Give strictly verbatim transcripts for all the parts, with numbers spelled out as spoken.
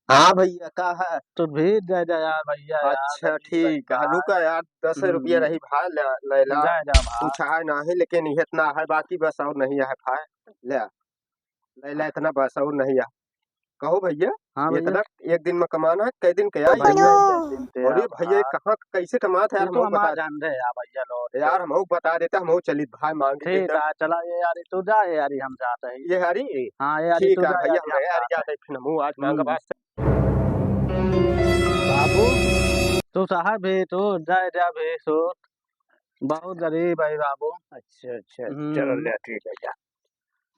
हाँ भइया, का है? तो भेज दे दे यार भइया, यार, अच्छा, गरीब ठीक है, भइया। रुका यार, दस रुपया हम्म। रही भाई, ले, ले ला। दे दे भाई। कुछ है नहीं, लेकिन ये इतना है, बाकी बस और नहीं है भाई, ले, ले ला, इतना बस और नहीं है। कहो भइया, हाँ भइया। इतना एक दिन में कमाना है, कई दिन के आई? भइया, एक दिन के अरे यार भइया, भाई। कहाँ, कैसे कमात है यार, तू तो हमको हमारा बता। जान रहे यार भइया लोग। यार, हमको बता देता, हमको चलित भाई मांगे ठीक देता। है, चला ये यारी, तू जा ये यारी, हम जाते हैं। ये यारी? हाँ, ये यारी, ठीक तू है जा भइया, यारी, हम हम यारी जाते हैं। जाते हैं, फिर हमको आज मांगा हम्म। बात। बाबू, तू साहब भी, तू जा, जा भी, तू बहुत गरीब है बाबू। अच्छा, अच्छा, हम्म। चलो ले, ठीक है, जा।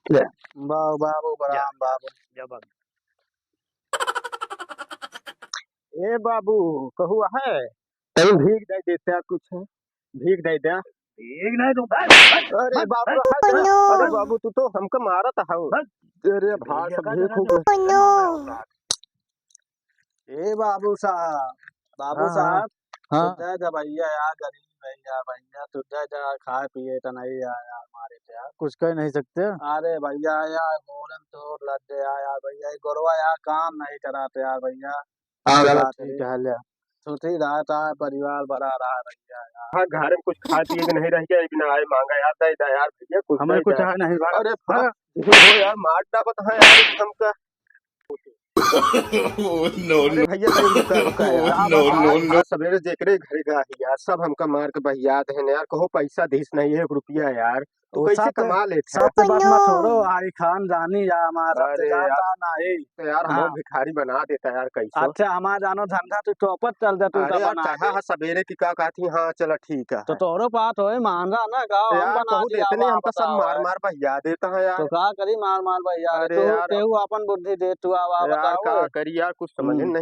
ले। बाबू, बाबू, प्रणाम बाबू। जा बाबू। ए बाबू, कहू है? तनी भीख दे देते हैं कुछ, भीख दे दे। भीख नहीं दूंगा। अरे बाबू, हट जा। अरे बाबू, तू तो हमका मारत हऊ। अरे भाई, सब भीख हो गए। ए बाबू साहब, बाबू हाँ, हाँ। साहब, हाँ। तू दे दे भइया यार, गरीब है यार भइया, तू दे दे यार, खाए पिए तो नहीं यार, यार, मारे तो यार। कुछ कह नहीं सकते। अरे भइया यार, गोड़न तोड़ लग गया यार भइया, ये गोड़वा यार काम नहीं कराते यार भइया। हाँ, क्या बात है? ठीक है, ले। सुखी रहता है, परिवार बड़ा रहा भइया यार। हाँ, घर में कुछ खाए पिए के नहीं रह गया, बिना आए मांगा यार, दे दे यार भइया, कुछ हमें दे कुछ दे। है नहीं भाई। अरे हाँ। बाप, देखो यार, मार डाबत है यार हमका। Oh, no, अरे no। भइया, तनी रुका, रुका यार। Oh, no, no, no। आज सवेरे जेकरे घरे गया है यार, सब हमका मार के बहियात है यार। कहो पैसा दिस नहीं है, एक रुपया यार। तू वो कैसे सब, कमा लेत है? सब तो बस मत छोड़ो, आई खानदानी या हमार सब अरे यार, जानता नहीं। तो यार, हम हाँ। भिखारी बना देता यार, कैसे? अच्छा, हमार जानो धंधा तू चौपट चल दे, तू अरे का यार, बना कहा दे। है सवेरे की का कहती? हाँ, चलो ठीक है। तो तोहरो पात होए, मांगा ना का, हम यार, बना बहुत दिया, इतने अब हमका सब बताओ मार है। मार बहिया देता है यार। तो का करी मार मार बहिया? अरे तू यार। केहू अपन बुद्धि दे, तू आवा यार, बताओ। का करी यार, कुछ समझ हम्म। नहीं